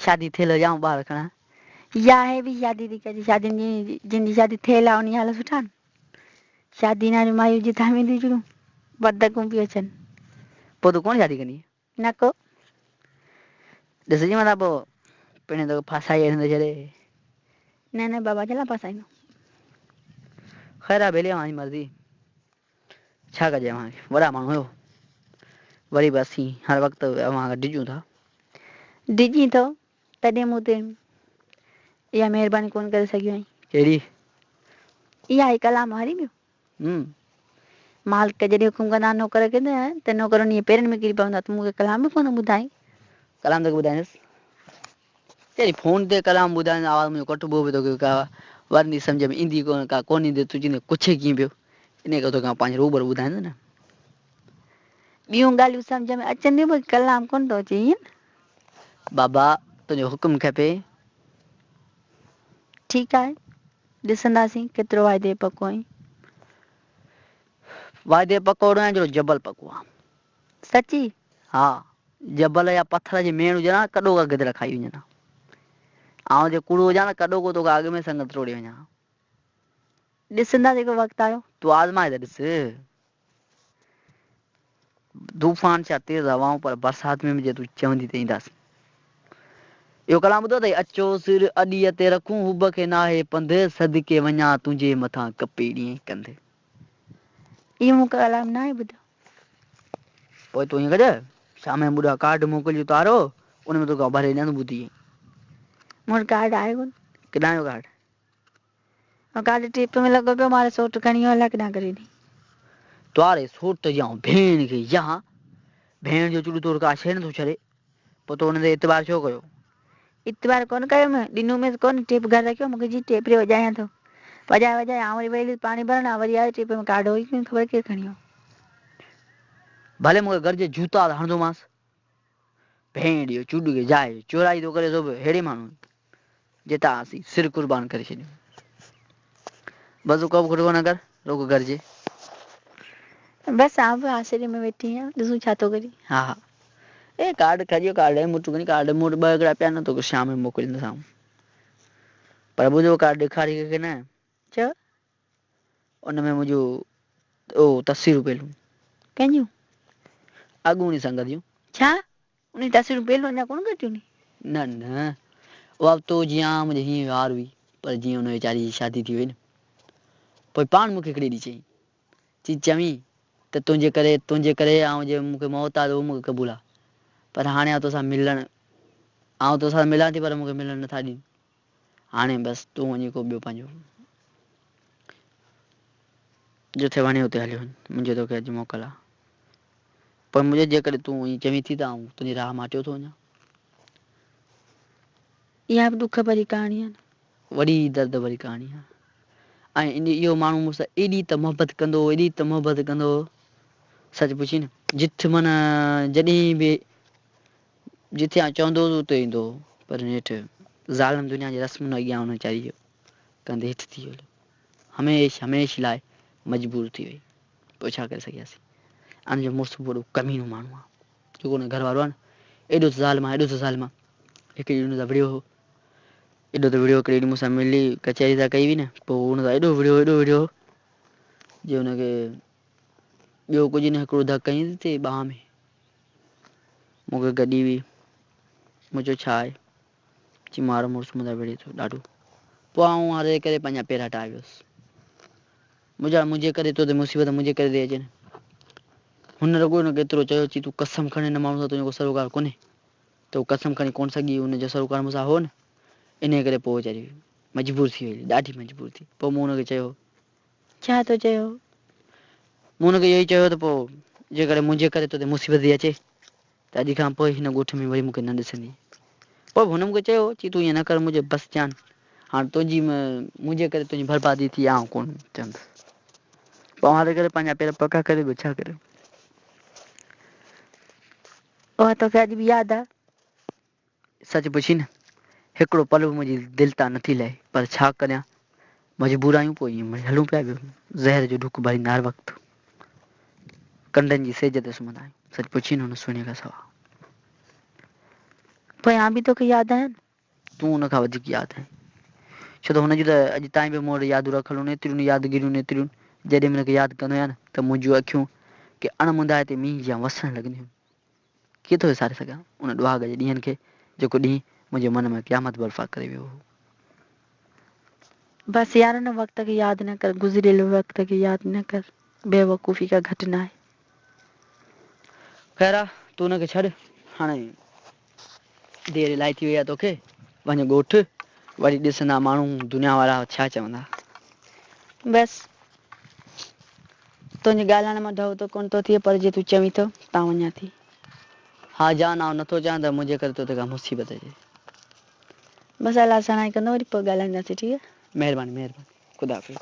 شادي ٿيل هجي آئون ٻار کڻان. يا هي به شادي ٿي ڪجي شادين جي جن جي شادي ٿيل آ انهي حال سٺا آهن. شادي نه واريون مايون جتان وينديون جڙيون بدڪون پيون اچن. پوء تون ڪونه شادي ڪندين؟ نه ڪو. ڏسجي متان پوء پڻهين توکي ڦاسائي هڻي ٿو ڇڏي. نه نه بابا ڇلا ڦاسائيندو. خير آ ڀيلي اوهان جي مرضي. ڇا ڪجي اوهان کي وڏا ماڻهو آهيو وري به اسين هر وقت اوهان کان ڊڄون ٿا. ڊڄين ٿو تڏهن مون تي اها مهرباني ڪونه ڪري سگهيو آهين. ڪهڙي؟ اها هي ڪلام هاري ٻيو. مالڪ جڏهن حڪم ڪندا نوڪر کي ته نوڪر انهيء پيرن ۾ ڪري پوندا ته مون کي ڪلام به ڪونه ٻڌائين. ڪلام توکي ٻڌائيندس. چئي فون تي ڪلام ٻڌائيندس آواز منهنجو ڪٽبو به توکي ڪا ورندي سمجهه ۾ ايندي ڪونه ڪا ڪونه ايندي تون چوندين ڪڇي ڪيئن پيو انهيء ڪري توکي آئون پنهنجي روبرو ٻڌائيندس نه. ٻيون ڳالهيون سمجهه ۾ اچن ٿيون پر ڪلام ڪونه ٿو اچي ائين نه؟ بابا تنهنجو حڪم کپي. ٺيڪ آهي ڏسنداسين ڪيترو واعدي پڪو آهين. واعدي پڪو اهڙو آهيان جهڙو جبل پڪو آهي. سچي؟ ها، جبل يا پٿر جي ميڻ هجي ها ڪڏهوڪا گدڙ کائي وڃن ها. آئون جي ڪوڙو هجان ته ڪڏهوڪو توکان اڳ ۾ سڱ ٽوڙي وڃان ها. ڏسنداسين ڪو وقت آيو. تون آزمائي ته ڏس. طوفان ڇا تيز هوائون پر برسات ۾ به جي تون چوندين ته اينداسين. اهو ڪلام ٻڌو اٿئي؟ اچو سر اڏيء تي رکون حب کي ناهي پنڌ، صدقي وڃان تنهنجي مٿان ڪپي ڏينهن ڪنڌ. اهو مون ڪلام ناهي ٻڌو. پوء تون ائين ڪج، شام جو مون ڏانهن ڪارڊ موڪلج تارو، ان ۾ توکي آئون ڀري ڏيان ٿو ٻڌي. مون وٽ ڪارڊ آهي ڪونه. ڪيڏانهن ويو ڪارڊ؟ ڪارڊ ٽيپ ۾ لڳو پيو، ماري سوٽ کڻي ويو، الائي ڪيڏانهن ڪري ڏني. تواري سوٽ جي آئون ڀيڻ کي يان، ڀيڻ جو چڙ توڙ ڪا شيء نٿو ڇڏي، پوء تو ان تي اعتبار ڇو ڪيو؟ اعتبار ڪونه ڪيم، ڏنوميس ڪونه، ٽيپ گهر رکيو، مون کي چيائين ٽيپ ري وڄايان ٿو. وڄائي وڄائي آئون وري ويل هيس پاڻي ڀرڻ، آئون وري آيس ٽيپ ۾ ڪارڊ هو ئي ڪونه، خبر ڪير کڻي ويو. ڀلي مون کي گهر جي جوتا ته هڻندومانس. ڀيڻ اهو چوڏ کي جاء چورائي ٿو ڪري سو به ههڙي ماڻهو جتان اسين سر قربان ڪري ڇڏيون. بس تون ڪوبه کٽڪو نه ڪر، رڳو گهر جي. بس آئون به آسري ۾ ويٺي آهيان، ڏسون ڇا ٿو ڪرين. ها ها. اي ڪارڊ کڄيو ڪارڊ مون وٽ ڪونهي ڪارڊ مون وٽ ٻه هڪڙا پيا آهن توکي شام جو موڪليندس آئون. پر ٻڌو ڪارڊ ڏيکاري ڪنهن کي نه. چئو. ان ۾ منهنجون او تصويرون پيل هيون. ڪنهن جون؟ اڳوڻي سنگت جون. ڇا؟ انهي تصويرون پيل اڃا ڪونه ڪٽيون ني؟ نه نه اها به تو جيان منهنجي هينئين يار هئي پر جيئن ان ويچاري جي شادي ٿي وئي نه پوء پاڻ مون کي هڪڙي ڏينهن چيائين چي چوين ته تنهنجي ڪري تنهنجي ڪري آئون جي مون کي موت آ ته اهو مون کي قبول آ پر هاڻي آئون توسان ملڻ آئون توسان ملان ٿي پر مون کي ملڻ نٿا ڏين هاڻي بس تون وڃي ڪو ٻيو پنهنجو جٿي وڻي اتي هليو وڃ منهنجي توکي اڄ موڪل آ. پر منهنجو جيڪڏهن تون ائين چوين ٿي ته آئون تنهنجي راهه مان هٽيو ٿو وڃان. اها به ڏک ڀري ڪهاڻي آهي نه. وڏي درد ڀري ڪهاڻي آهي ۽ ان اهو ماڻهو مون سان ايڏي ته محبت ڪندو هو ايڏي ته محبت ڪندو هو سچ پڇين نه جت معنيٰ جڏهن به جتي آئون چوندو هوس اتي ايندو هو پر نيٺ ظالم دنيا جي رسمن اڳيان ان ويچاري جو ڪنڌ هيٺ ٿي ويو هميشھ هميشھ لاء مجبور ٿي وئي. پوء ڇا ڪري سگهياسين. ان جو مڙس به وڏو ڪمينو ماڻهو آ. جيڪو ان جو گهر وارو آ نه ايڏو ته ظالم آ ايڏو ته ظالم آ. هڪ ڏينهن ان سان وڙهيو هو. ايڏو ته وڙهيو هڪڙي ڏينهن مون سان ملي ڪچهري ٿا ڪئي هئي نه پوء ان سان ايڏو وڙهيو ايڏو وڙهيو جو ان کي ٻيو ڪجهه نه هڪڙو ڌڪ هنيس ٿي ٻانهن ۾ مون کي گڏي هئي. مون چيو ڇا آهي؟ چي مارو مڙس مون سان وڙهي ٿو ڏاڍو. پوء آئون هاري ڪري پنهنجا پير هٽائي ويس. منهنجا منهنجي ڪري تو تي مصيبت منهنجي ڪري ٿي اچي نه. هن رڳو هن کي ايترو چيو چي تون قسم کڻ هن ماڻهو سان تنهنجو ڪو سروڪار ڪونهي ته هو قسم کڻي ڪونه سگهي هن جو سروڪار مون سان هو نه انهيء ڪري پوء ويچاري مجبور ٿي وئي ڏاڍي مجبور ٿي پوء مون هن کي چيو. ڇا تو چيو؟ مون هن کي اهو ئي چيو ته پوء جيڪڏهن منهنجي ڪري تو تي مصيبت ٿي اچي ته اڄ کان پوء هن ڳوٺ ۾ وري مون کي نه ڏسندين. پوء به هن مون کي چيو، چي تون ائين نه ڪر منهنجو بس جان، هاڻ تنهنجي منهنجي ڪري تنهنجي بربادي ٿي آئون ڪونه چوندس. پوء آئون هاري ڪري پنهنجا پير پڪا ڪري ٻيو ڇا ڪريان. اها توکي اڄ به ياد آ؟ سچ پڇين نه هڪڙو پل به منهنجي دل تان نٿي لهي پر ڇا ڪريان مجبور آهيون پوء ائين هلون پيا ٻيو زهر جو ڍڪ ڀريندا هر وقت ڪنڊن جي سيج تي سمهندا آهيون سچ پڇين هن سهڻي کان سوا پوء آن به توکي ياد آهيان نه. تون ان کان وڌيڪ ياد آهين. ڇو ته هن جون ته اڄ تائين به مون وٽ يادون رکيل هن ايتريون يادگيريون ايتريون جڏهن به هن کي ياد ڪندو آهيان نه ته منهنجون اکيون ڪي اڻ مندائتي مينهن جيان وسڻ لڳنديون آهن. ڪيئن ٿو وساري سگهان ان ڏهاڳ جي ڏينهن کي جيڪو ڏينهن منهنجي من ۾ قيامت برپا ڪري ويو هو. بس يار ان وقت کي ياد نه ڪر، گذريل وقت کي ياد نه ڪر، بيوقوفي ڪا گهٽ ناهي. خير آ تون ان کي ڇڏ هاڻي دير الائي ٿي وئي آ توکي، وڃ ڳوٺ وري ڏسندا ماڻهو دنيا وارا ڇا چوندا. بس تنهنجي ڳالهائڻ مان ڍؤ ته ڪونه ٿو ٿئي پر جي تون چوين ٿو تان وڃان ٿي. ها جان آئون نٿو چاهيان ته منهنجي ڪري توتي ڪا مصيبت اچي. بس الله سڻائي ڪندو وري پوء ڳالهائينداسين ٺيڪ آ. مهرباني مهرباني خدا حافظ.